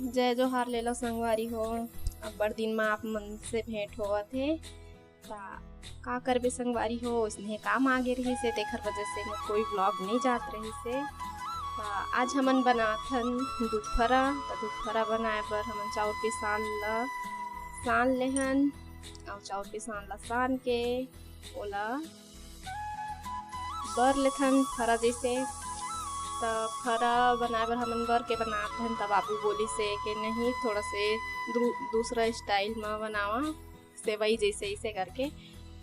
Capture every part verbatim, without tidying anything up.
जय जोहार लेलो संगवारी हो, अब्बड़ दिन म आप मन से भेंट होवत हे। त का करबे संगवारी हो, उसने काम आगे रहिस हे, तेखर वजह से मैं कोई vlog नहीं जात रहिस हे। त आज हमन बनाथन दूध फरा। त दूध फरा बनाए बर हमन चाउर पिसान ल सान लेहन, अउ चाउर पिसान ल सान के ओला बर लेथन फरा जैसे। त फरा बनाए बर हमन बर के बनात हन, त बाबू बोलिस हे कि नहीं, थोड़ा से दू-, दूसरा style म बनावा, सेवई जैसे, ऐसे करके।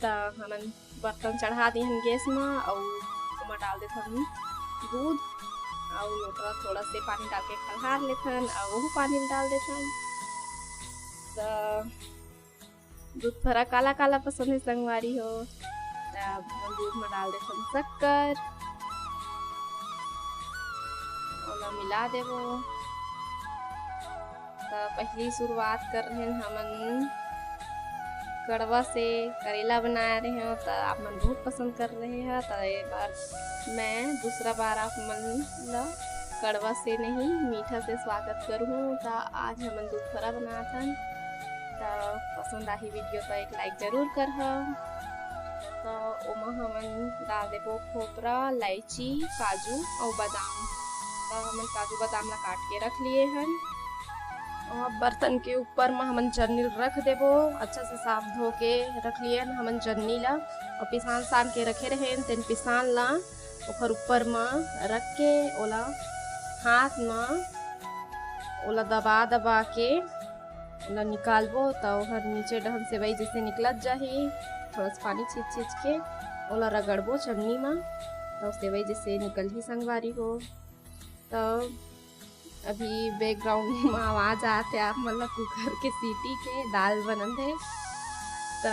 त हमन बर्तन चढ़ा दिहन गैस म, अउ ओमा डाल देथन दूध, अउ लोटा थोड़ा से पानी डाल के खल्हार लेथन, अउ ओहू पानी ल डाल देथन। त दूध फरा काला काला पसंद हे संगवारी हो, त दूध म डाल देथन शक्कर, ओला मिला देबो। त पहिली शुरुआत कर रहेन हमन कड़वा से। करेला बनाए रहे हो, त आप मन बहुत पसंद कर रहे हो, त ए बार मैं दूसरा बार आप मन ला कड़वा से नहीं, मीठा से स्वागत करूँ। त आज हमन दूध फरा बनात हन, त पसंद आही video त एक like जरूर करहा। त ओमा हमन डाल देबो खोपरा, इलायची, काजू अउ बादाम। त हमन काजू बादाम ला काट के रख लिए हन। अब बर्तन के ऊपर म हमन चन्नी ल रख देबो। अच्छा से साफ धो के रख लिए हन हमन चन्नी ला, अउ पिसान सान के रखे रहेन, तेन पिसान ला ओखर ऊपर म रख के ओला हाथ म ओला दबा दबा के ओला निकालबो, त ओहर नीचे डहन सेवई जैसे निकलत जाही। थोड़ा सा पानी छींच छींच के ओला रगड़बो चन्नी म, त सेवई जैसे निकलही संगवारी हो। त अभी background म आवाज आत हे आप मन ला कुकर के सीटी के, दाल बनत हे। त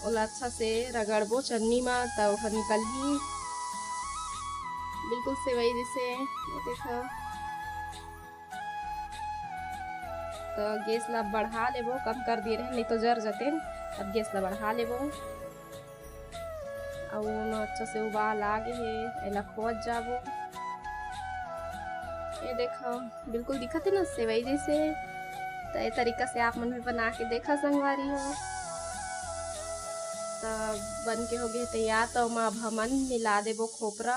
ओला अच्छा से रगड़बो चन्नी म, त ओहर निकलही बिल्कुल सेवई जैसे। ये देखा, त गैस ला बढ़ा लेबो, कम कर दिए रहे, नहीं तो जर जतेन। अब गैस ला बढ़ा लेबो, अउ ओमा अच्छा से उबाल आ गे हे, एला खोज जाबो। ये देखा, बिल्कुल दिखत हे ना सेवई जैसे। त ये तरीका से आप मन भी बना के देखा संगवारी हो। त बन के हो गे तैयार। त ओमा अब हमन मिला देबो खोपरा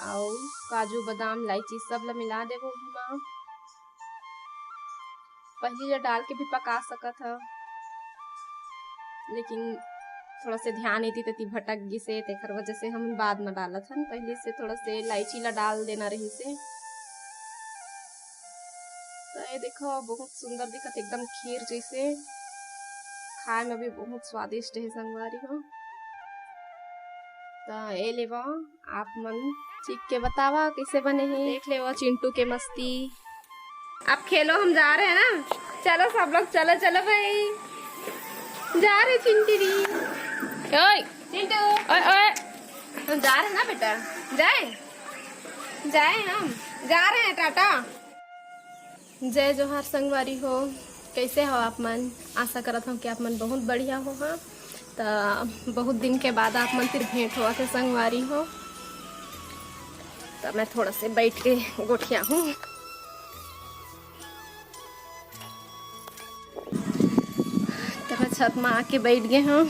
अउ काजू, बादाम, इलायची सब ल मिला देबो ओमा। पहिली ल डाल के भी पका सकत ह, लेकिन थोड़ा से ध्यान एती तेती भटक गिस हे, तेखर वजह से हम बाद म डालत हन। पहिली से थोड़ा से इलायची ल डाल देना रहिस हे। त ये देखो, बहुत सुंदर दिखत, एकदम खीर जैसे, खाए में भी बहुत स्वादिष्ट हे संगवारी हो। त ये लेवा, आप मन चीख के बतावा कैसे बने हे। देख लेवा चिंटू के मस्ती। आप खेलो, हम जा रहे हैं ना। चलो सब लोग, चलो, चलो भाई, जा रहे चिंटी दी। ओए चिंटू, ओए, ओए। हम जा रहे हैं ना बेटा, जाए, जाए, हम जा रहे हैं, टाटा। जय जोहार संगवारी हो, कैसे हो आप मन? आशा करत हूँ कि आप मन बहुत बढ़िया हो। हाँ, त बहुत दिन के बाद आप मन फिर भेंट होवत हे संगवारी हो। त मैं थोड़ा से बैठ के गोठिया हूँ। त मैं छत में आके बैठ गे हूँ।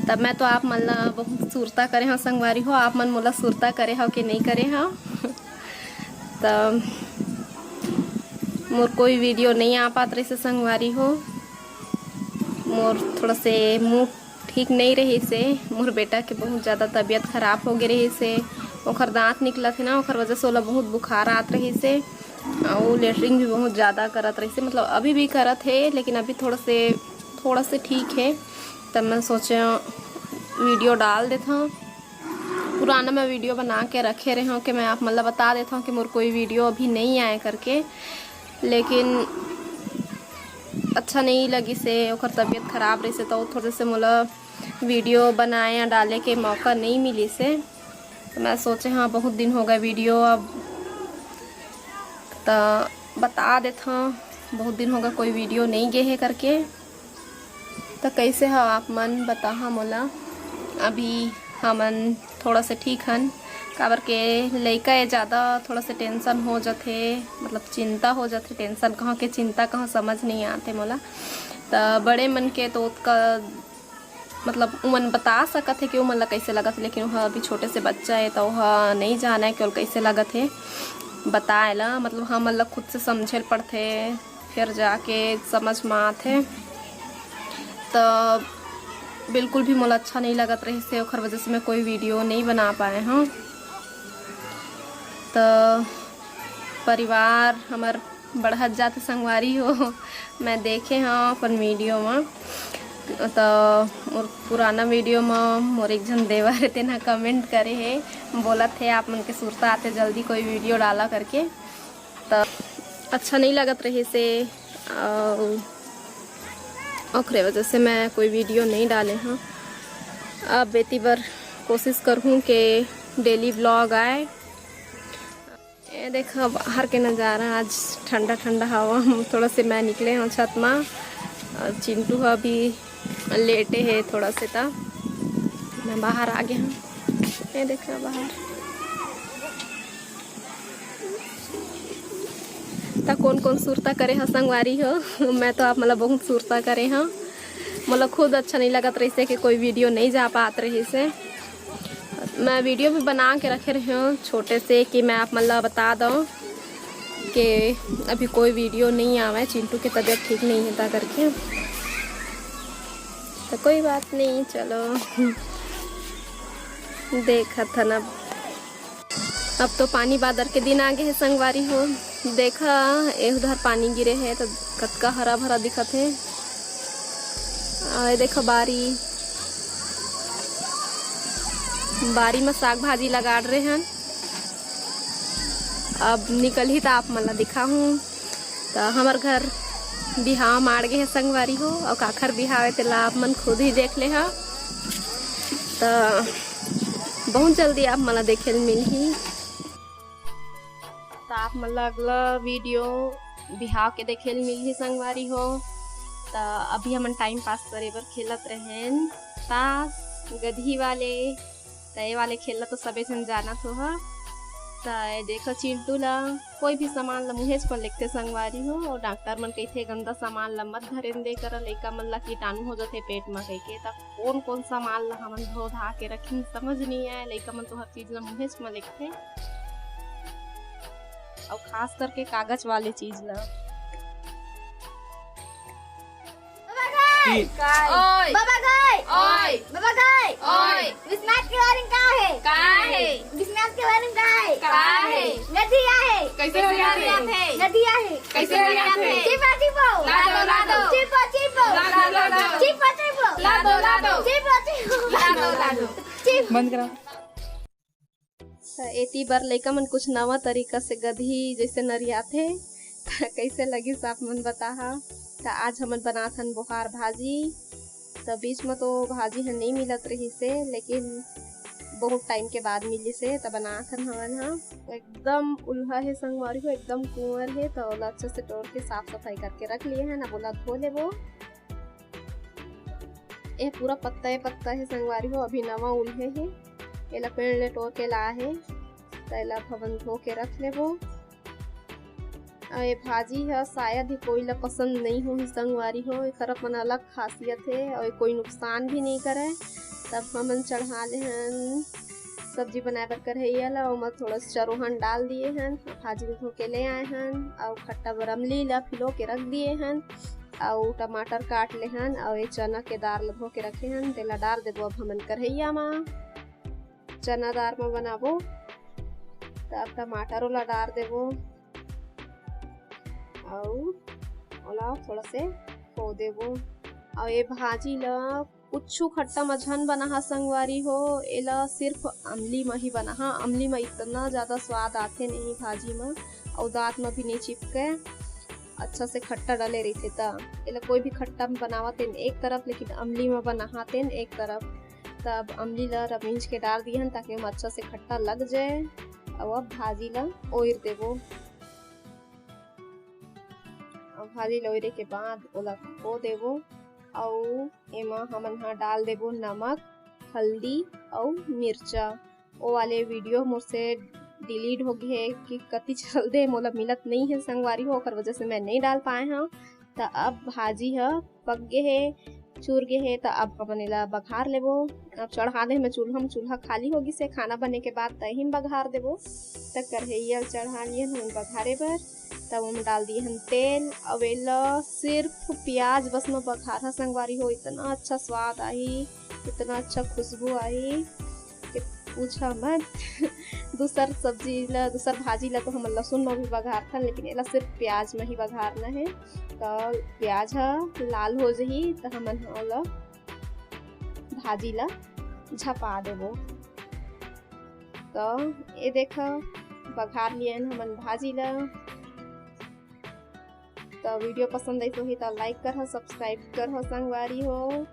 तब मैं तो आप मन ला बहुत सुरता करे हव संगवारी हो, आप मन मोला सुरता करे हव कि नहीं करे हव। त मोर कोई video नहीं आ पात रहिस हे संगवारी हो। मोर थोड़ा से mood ठीक नहीं रहिस हे, मोर बेटा के बहुत ज़्यादा तबीयत खराब हो गे रहिस हे। ओखर दांत निकलत हे ना, ओखर वजह से ओला बहुत बुखार आत रहिस हे, अउ लेटरिन भी बहुत ज़्यादा करत रहिस हे, मतलब अभी भी करत हे, लेकिन अभी थोड़ा से, थोड़ा से ठीक हे। तब मैं सोचे video डाल देथव। पुराना मैं video बना के रखे रहे हव कि मैं आप मन ला बता देथव कि मोर कोई video अभी नहीं आए करके, लेकिन अच्छा नहीं लगिस हे, ओकर तबीयत खराब रहिस हे, त थोड़े से मोला video बनाए या डाले के मौका नहीं मिलिस हे। त मैं सोचे, हाँ, बहुत दिन हो गए video, अब त बता देथव, बहुत दिन हो गए कोई video नहीं गे हे करके। त कैसे हव आप मन, बताहा मोला। अभी हमन थोड़ा से ठीक हन, काबर के लइका ए ज़्यादा थोड़ा से टेंशन हो जाथे, मतलब चिंता हो जाथे। टेंशन कहाँ के चिंता कहाँ, समझ नहीं आथे मोला। त बड़े मन के तो ओतका, मतलब उमन बता सकत हे कि उमन ला कैसे लगत हे, लेकिन वह अभी छोटे से बच्चा है तो वह नहीं जाना है कि ओला कैसे लगत है बताए ला। मतलब हमन ला खुद से समझे ल पड़थे, फिर जाके समझ में आथे। तो बिल्कुल भी मोला अच्छा नहीं लगत रहिस हे, ओखर वजह से मैं कोई वीडियो नहीं बना पाए हूँ। तो परिवार हमर बढ़त जात संगवारी हो। मैं देखे हूँ अपन वीडियो में, तो मोर पुराना वीडियो में मोर एक झन देवर हे, तेन ह कमेंट करे हे, बोलत हे आप मन के सुरता आथे, जल्दी कोई वीडियो डाला करके। तो अच्छा नहीं लगत रहिस हे, अउ ओखरे वजह से मैं कोई वीडियो नहीं डाले हूँ। अब एती बर कोशिश करहूँ कि डेली व्लॉग आए। ये देखा बाहर के नज़ारा, आज ठंडा ठंडा हवा। हम थोड़ा से मैं निकले हूँ छत मा, और चिंटू ह अभी लेटे है थोड़ा से, ता मैं बाहर आ गया हूँ। ये देखा बाहर ता कौन कौन सुरता करे ह संगवारी हो। मैं तो आप मतलब बहुत सुरता करे हूँ। मोला खुद अच्छा नहीं लगत रहिस हे कि कोई वीडियो नहीं जा पात रहिस हे। मैं वीडियो भी बना के रखे रहे हूँ छोटे से कि मैं आप मन ला बता दूँ कि अभी कोई वीडियो नहीं आवे, चिंटू के तबीयत ठीक नहीं है ता करके। तो कोई बात नहीं, चलो देखत हन अब। अब तो पानी बादर के दिन आ गए हे संगवारी हो। देखा, ए उधर पानी गिरे हे तो कतका हरा भरा दिखत हे। अउ ये देखा बारी, बारी में साग भाजी लगा रहे हन। अब निकलही त आप मन ला दिखाहूँ। त हमर घर बिहाव माड़ गे हे संगवारी हो, अउ काखर बिहाव हे तेला आप मन खुद ही देख ले हा। त बहुत जल्दी आप मन ला देखे ल मिलही। त आप मन ला अगला वीडियो बिहाव के देखे ल मिलही संगवारी हो। त अभी हमन टाइम पास करे बर खेलत रहेन तास गधी वाले। त ये वाले खेल ला तो सबे झन जानत हो हा। त ये देखो चिंटू ला कोई भी सामान ला मुहेच म लेगथे संगवारी हो, अउ डॉक्टर मन कहिथे गंदा सामान ला मत धरेन दे करा, लइका मन ला कीटाणु हो जाथे पेट म कहिके। त कौन कौन सामान ला हमन धो धा के रखिन समझ नहीं आए, लइका मन तो हर चीज ला मुहेच म लेगथे, अउ खास करके कागज वाले चीज ला। बाबा घाय। ओय। बाबा घाय। ओय। बाबा घाय। ओय। बिस्मात के बारे में का हे? का हे? बिस्मात के बारे में का हे? का हे? गधी आहे। कैसे नरियाथे? गधी आहे। कैसे नरियाथे? चिपो, चिपो। लादो, लादो। चिपो, चिपो। लादो, लादो। चिपो, चिपो। लादो, लादो। चिपो, चिपो। लादो, लादो। चिपो। बंद करा। त एती बर लइका मन कुछ नवा तरीका से गधी जैसे नरियाथे, त कैसे लगिस आप मन बताहा। त आज हमन बनात हन बोहार भाजी। त बीच म तो भाजी ह नइ मिलत रहिस हे, लेकिन बहुत टाइम के बाद मिलिस हे, त बनात हन हमन ह। एकदम उल्हा हे संगवारी हो, एकदम कुंवर हे, त ओला अच्छा से टोर के साफ सफाई करके रख लिए हन। अब ओला धो लेबो। ए पूरा पत्ता ए पत्ता हे संगवारी हो, अभी नवा उल्हे हे। एला पेड़ ले टोर के ला हे, त एला अब हमन धो के रख लेबो। अउ ए भाजी ह शायद ही कोई ला पसंद नइ होही संगवारी हो, एकर अपन अलग खासियत हे अउ ए कोई नुकसान भी नइ करय। तब हमन चढ़ा ले हन सब्जी बनाए बर करहैया ला, ओमा थोड़ा सा चरोहन डाल दिए हन, भाजी ल धो के ले आए हन अउ खट्टा बर अमली ला फिलो के रख दिए हन। अउ टमाटर काट ले हन, अउ ए चना के दार ल धो के रखे हन, तेला डार देबो अब हमन करहैया म। चना दार म बनाबो, त अब टमाटर ओला डार देबो, अउ ओला थोड़ा से खो देबो। अउ ए भाजी ल कुछु खट्टा म झन बनाहा संगवारी हो, एला सिर्फ अमली म ही बनाहा। अमली म इतना ज्यादा स्वाद आथे नहीं भाजी म, अउ दांत म भी नहीं चिपके। अच्छा से खट्टा डले रहिथे त एला कोई भी खट्टा म बनावत तेन एक तरफ, लेकिन अमली म बनाहा तेन एक तरफ। त अब अमली ल रमीज के डाल दिहन ताकि ओमा अच्छा से खट्टा लग जाए। अउ अब भाजी ल ओइर देबो। अउ भाजी ल ओइरे के बाद ओला खो देबो। अउ एमा हमन ह डाल देबो नमक, हल्दी अउ मिर्चा। वो वाले वीडियो मोर से डिलीट हो गए हे कि कति चलते मोला मिलत नहीं है संगवारी हो, ओकर वजह से मैं नहीं डाल पाए हूँ। तो अब भाजी ह पक गए हे, चूर गए हे, तो अब हमन एला बघार लेबो। अब चढ़ा दे मैं चूल्हा में, चूल्हा खाली होगी से खाना बने के बाद तही में बघार देबो। तो कढ़ैया चढ़ा लिए हम बघारे बर। तब हम डाल दिए हम तेल। अब एला सिर्फ प्याज बस में बघार ह संगवारी हो, इतना अच्छा स्वाद आई, इतना अच्छा खुशबू आई कि पूछा मत। दूसर सब्जी ला, दूसर भाजी ला तो हमन लहसुन में भी बघारथन, लेकिन एला सिर्फ प्याज में ही बघारना है। तो प्याज ह लाल हो जही तो हमन ओला भाजी ला झपा देबो। तो ये देखो बघार लियन हमन भाजी ला। तो वीडियो पसंद आई तो ही तो लाइक कर हो, सब्सक्राइब कर हो संगवारी हो।